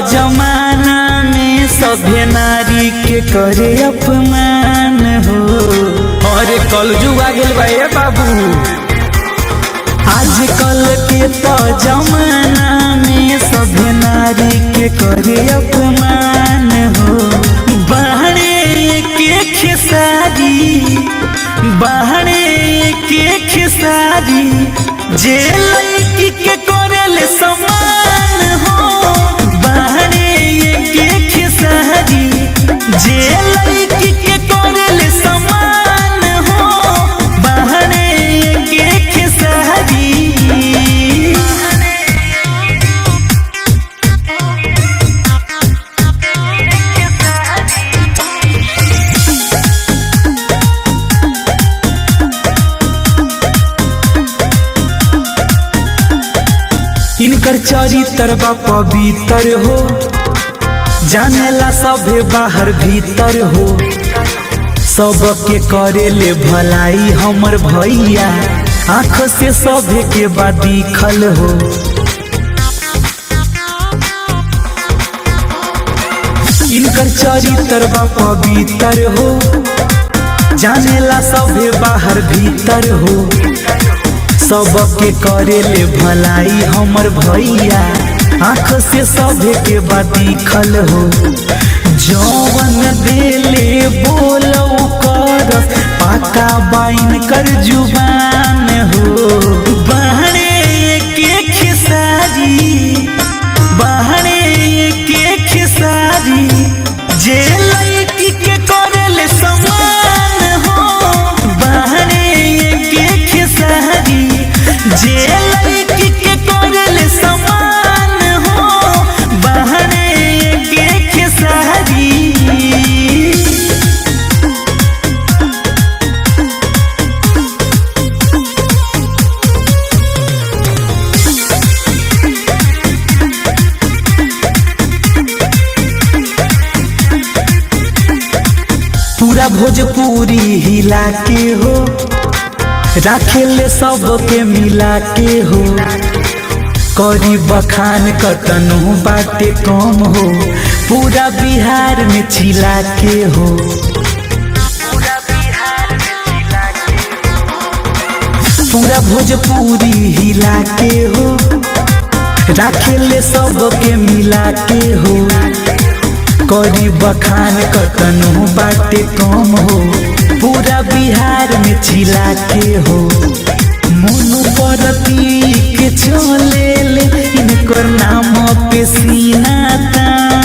जमाना में सभे नारी के करे अपमान हो। अरे कलजुग आ गेल बा ए बाबू। आजकल के तो जमाना में सभे नारी के करे अपमान हो। बाहरे के खेसारी, बाहरे के खेसारी, जे लड़की के करेले समान हो। बाहरे के खेसारी, जे लड़की के करेले समान हो। बाहरे के खेसारी। इनकर चरित्र बा पवित्र हो, जानेला सभे बाहर भीतर हो। सबके करेले भलाई हमर भैया, आँख से सभे के बा दिखल हो। इनकर चरित्र बा पवित्र हो, जानेला सभे बाहर भीतर हो। सबके करेले भलाई हमर भैया, आँख से सभे के बा दिखल हो। जौवन देले बोलौ कर, पाका बाइन कर जुबान हो। बाहरे के खेसारी, बाहरे के खेसारी, जे लड़की के करेले समान हो। बाहरे के खेसारी, जे लड़की के करेले समान हो। बाहरे के खेसारी। पूरा भोजपुरी हिला के हो, राखेले सबके मिला के हो। करी बखान कतनो बाटे कम हो, पूरा बिहार में छिला के हो। पूरा भोजपुरी हिला के हो, राखेले सबके मिला के हो। करी बखान कतनो बाटे कम हो, पूरा बिहार में छिला के हो। मोनू परती के चले ले, इनकर नाम पे सीना तान